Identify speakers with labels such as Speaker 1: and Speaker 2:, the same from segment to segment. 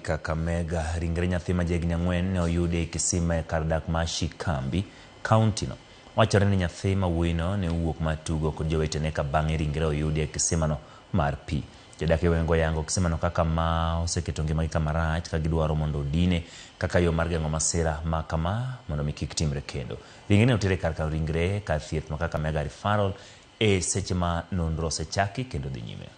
Speaker 1: Kakamega. Ringre nyathi ma jahigni 4 ne oyudi e kisima e kar dak ma Shikambi, kaunti no. Wachore ni nyathi ma wuoyino ne owuok mar tugo kod jowetene ka bang'e ringre oyudi e kisimano mar pi. Jodak e gwenge oyango kisimano kaka ma oseketo ngimagi kama rach ka gidwaro mondo odine kaka yo mar geng'o masira ma kama mondo mi kik timre kendo. Ringre ne oter e kar kano ringre kar thieth ma Kakamega Referral e seche ma nonro osechaki kendo dhi nyime.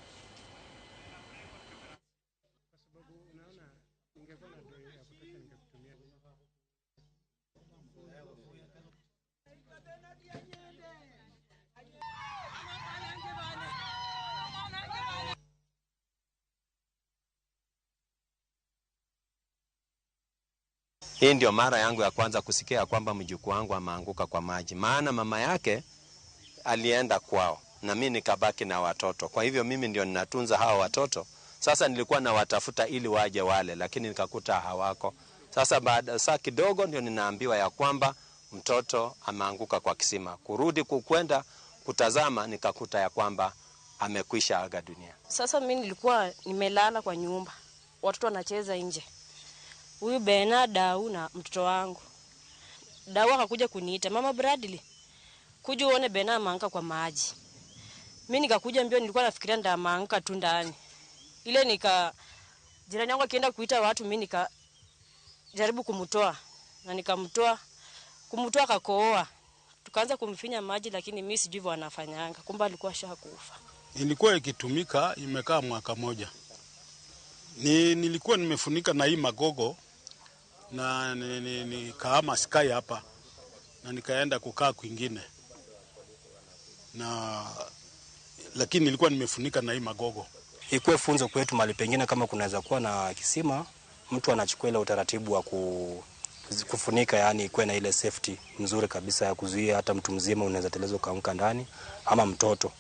Speaker 2: Hii ndio mara yangu ya kwanza kusikia kwamba mjukuu wangu ameanguka kwa maji, maana mama yake alienda kwao na mimi nikabaki na watoto. Kwa hivyo mimi ndio ninatunza hawa watoto. Sasa nilikuwa nawatafuta ili waje wale, lakini nikakuta hawako. Sasa baada saa kidogo ndio ninaambiwa ya kwamba mtoto ameanguka kwa kisima. Kurudi kukwenda kutazama nikakuta ya kwamba amekwisha aga dunia.
Speaker 3: Sasa mimi nilikuwa nimelala kwa nyumba, watoto wanacheza nje. Huyu Bena Dau na mtoto wangu. Dau akakuja kuniita, Mama Bradley, kuja uone Bena ameanguka kwa maji. Mimi nikakuja mbio, nilikuwa nafikiria ndaanguka tu ndani. Ile nika jirani yangu akienda kuita watu, mimi nikajaribu kumtoa na nikamtoa, kumtoa akakooa. Tukaanza kumfinya maji, lakini mimi sijui wanafanyanga, kumbe alikuwa ashakufa.
Speaker 4: Ilikuwa ikitumika imekaa mwaka moja. Nilikuwa nimefunika na hii magogo na nikaama sky hapa na nikaenda kukaa kwingine. Na lakini nilikuwa nimefunika na hii magogo.
Speaker 5: Ikuwe funzo kwetu mahali pengine kama kunaweza kuwa na kisima, mtu anachukua ile utaratibu wa kufunika, yani ikuwe na ile safety mzuri kabisa ya kuzuia hata mtu mzima unaweza teleza ukaanguka ndani ama mtoto.